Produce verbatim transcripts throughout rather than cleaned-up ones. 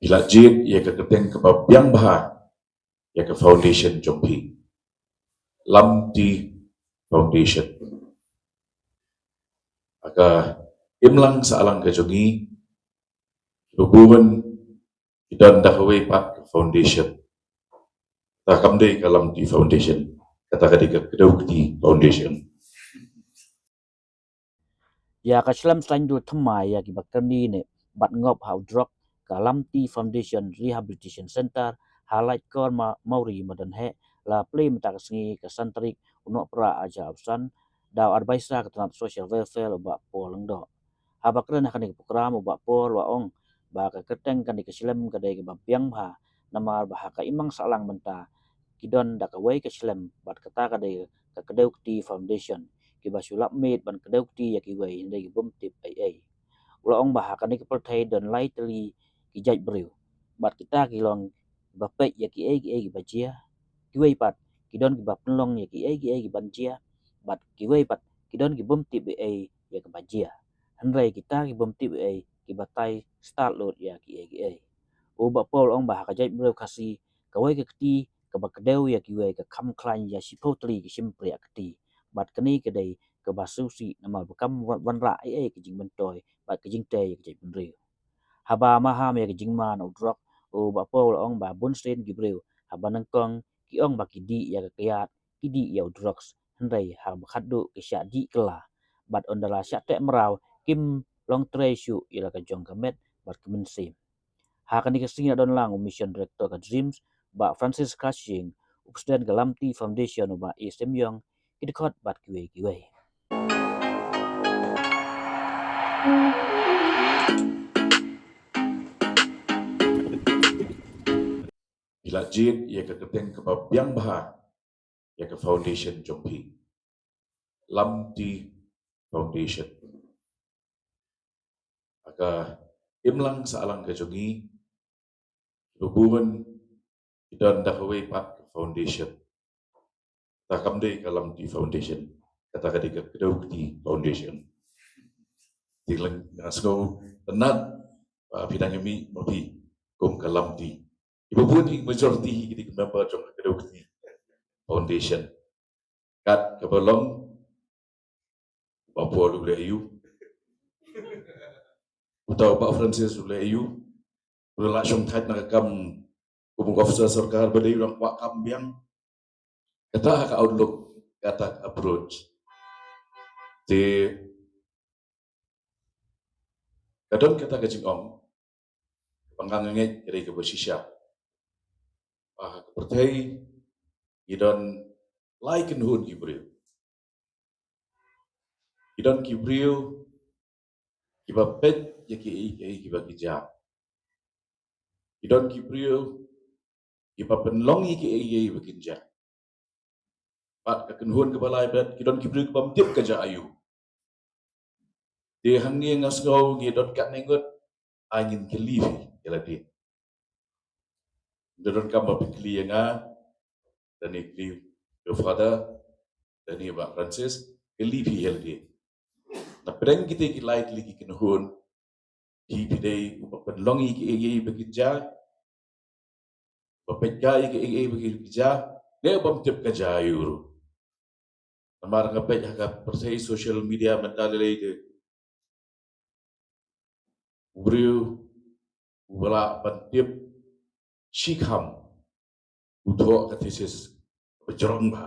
Phi la jied ïa ka kyrteng kaba biang bha ïa ka foundation jong phi, Lamti Foundation. Ha ka imlang sahlang ka jong ngi, kiba bun ki don da kawei pat ka foundation. Ta kam dei ka Lamti Foundation, kata ka dei ka Kdew Kti Foundation. Ïa ka shlem saiñdur thymmai ïa kiba kyrni ne bad ngop ha u drok, ka Lamti Foundation Rehabilitation Center ha Laitkor, Ma-, Mawri, Madan Heh, la plie mynta ka sngi ka san tarik u Nohprah arhajar arphew san da u Adviser ka tnat Social Welfare, u Bah Paul Lyngdoh. Haba kren ha kane ka program, u Bah Paul u la ong ba ka kyrteng kane ka shlem ka dei kaba biang bha, namar ba ha ka imlang sahlang mynta ki don da kawei ka shlem, bad kata ka dei ka Kdew Kti Foundation, kiba shu lap miet ban kdew kti ïa kiwei hynrei ki bym tip ei ei. U la ong ba ha kane ka pyrthei don lai tylli ki jait briew, bad kita ki long kiba peit ïa kiei kiei kiba jia. Kiwei pat ki don kiba pynlong ïa kiei kiei kiban jia, bad kiwei pat ki don ki bym tip ei ei ïa kaba jia. Hynrei kita ki bym tip ei ei ki batai stad lut ïa kiei kiei. U Bah Paul u ong ba ha ka jait briew Khasi, kawei ka kti kaba kdew ïa kiwei ka kham khlaiñ ïa shiphew tylli ki shympriah kti. Bad kane ka dei kaba sngewsih namar ba kam wan-, wanrah ei ei ka jingmyntoi bad ka jingtei ïa ka jaitbynriew. Haba maham ïa ka jingman u drok, u Bah Paul u la ong ba bunsien ki briew haba nyngkong ki ong ba ki dih ïa ka kyiad, ki dih ïa u drugs, hynrei haba khatduh ki shah dih kylla, bad ynda la shah teh mraw kim long trei shuh ïa la ka jong ka met bad ka mynsiem. Ha kane ka sngi la don lang u Mission Director ka DREAMS, Bah Francis Kharshing, u President ka Lamti Foundation u Bah A Symyong, ki dkhot bad kiwei kiwei. Phi la jied ïa ka kyrteng kaba biang bha ïa ka foundation jong phi, Lamti Foundation. Ha ka imlang sahlang ka jong ngi, kiba bun ki don da kawei pat ka foundation. Ta kam dei ka Lamti Foundation, kata ka dei ka Kdew Kti Foundation. Te nga sngew tynnad ba phi dang ïa mih ma phi kum ka Lamti. Kiba bun hi, majority hi ki dei ki member jong ka Kdew Kti Foundation. Kat kaba long, Bah Paul u leh aïu, uta u Bah Francis u leh aïu, u la shong thait na ka kam kum u officer sorkar ba dei u dang kwah kam biang. Kata ka outlook, kata ka approach. Te ka don kata ka jingong ba nga ngeit ka dei kaba shisha. Ba ha ka pyrthei ngi don lai kynhun ki briew. Ngi don ki briew kiba peit ïa kiei kiei kiba ki jia. Ngi don ki briew kiba pynlong ïa kiei kiei ba kin jia. Bad ka kynhun kaba lai bad ki don ki briew kibym tip ka jia aïu. Te hangne nga sngew ngi don katne ngut, ai ngin kylli phi ïa lade. Ynda donkam ba phi kylli ïa nga, lane kylli ïa u Father, lane Bah Francis, kylli phi ïa lade. Na pdeng kita ki lai tylli ki kynhun, phi phi dei uba pynlong ïa kiei kiei ba kin jia, ba peit ka ïa kiei kiei ba kin jia, ne bym tip ka jia aïu ruh. Namar nga peit ha ka pyrthei social media mynta lei lei te, u briew uba lah ban tip shikham u thoh ka thesis ba jrong bha.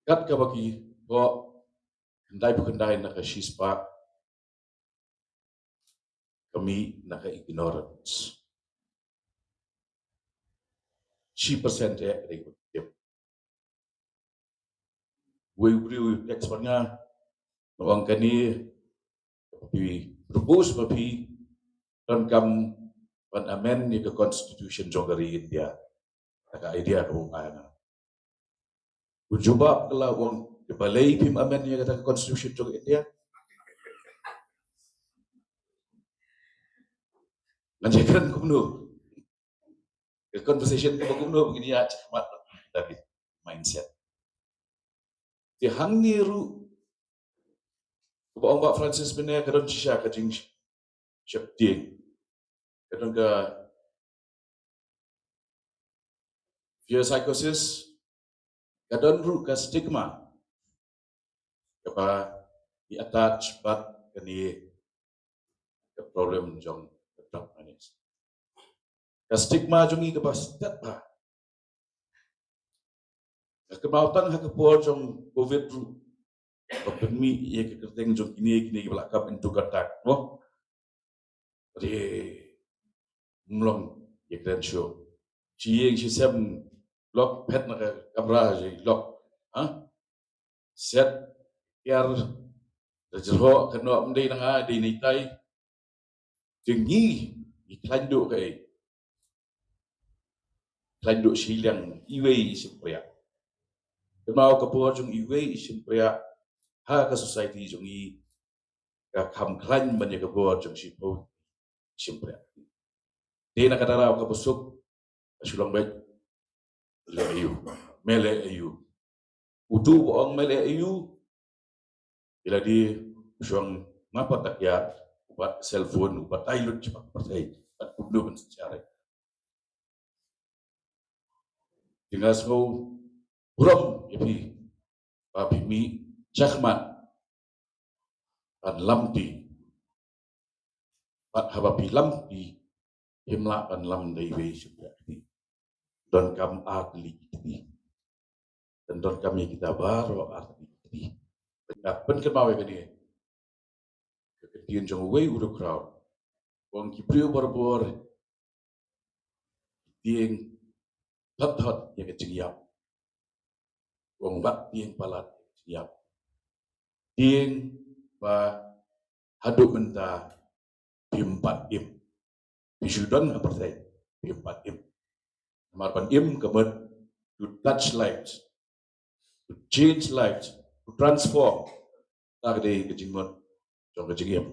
Kat kaba ki thoh, khyndai phew khyndai na ka shispah ka mih na ka ignorance. Shi percent eh ka dei kaba tip. Wei u briew u text bad nga, nga ong kane, phi propose ba phi donkam ban amend ïa ka constitution jong ka ri India. Kata ka idea kaba u ai ïa nga. U jubab ka la u ong, te balei phim amend ïa kata ka constitution jong India? Ngan ïakren kumno? Ka conversation kaba kumno ba ngin ïa shakhmat, tapi mindset. Te hangne ruh Kaba ong Bah Francis mynne ka don shisha ka jingsheptieng. Ka don ka fear psychosis, ka don ruh ka stigma kaba i attach bad kane ka problem jong ka drug management. Ka stigma jong i kaba stet bha. Ka kynmaw tang ha ka por jong covid ruh, ba pynmih ïa ka kyrteng jong kine kine kiba la kap into contact, mo. Re mlong ïa kren shuh. Shi ïing shi sem, lok phet na ka kamra shi lok. Ha? Set kiar da jyrhoh ka noh, ym dei na nga, dei na itai. Te ngi, ngi khlaiñ duh kaei? Khlaiñ duh shiliang iwei i shympriah. Kynmaw ka bor jong iwei i shympriah ha ka society jong ngi ka kham khlaiñ ban ïa ka bor jong shiphew i shympriah. Te na ka daw kaba suk, ka shu long beit leh aïu, me leh aïu. Utu ba ong me leh aïu, ila di shong ngapa takiat, ubat cellphone, ubat ai lut cepat patai, bat kumno ban secara. Tinggal sngewbha burom ïa phi ba phi mih shakhmat ban lamti. Bad haba phi lamti, phim lah ban lam da iwei i shympriah kti. Donkam artylli ki kti. Donkam ïa kita baroh artylli ki kti. Nga pynkynmaw ïa kane ka ktien jong uwei u dkhraw. Ong ki briew barabor ki tieng thot thot ïa ka jingïap. Ong wat tieng palat ïa ka jingïap. Tieng ba haduh mynta phim pat im. Phi shu don ha pyrthei, phim pat im. Namar ban im ka mut to touch lives, to change lives, to transform. Kata ka dei ka jingmut jong ka jingim.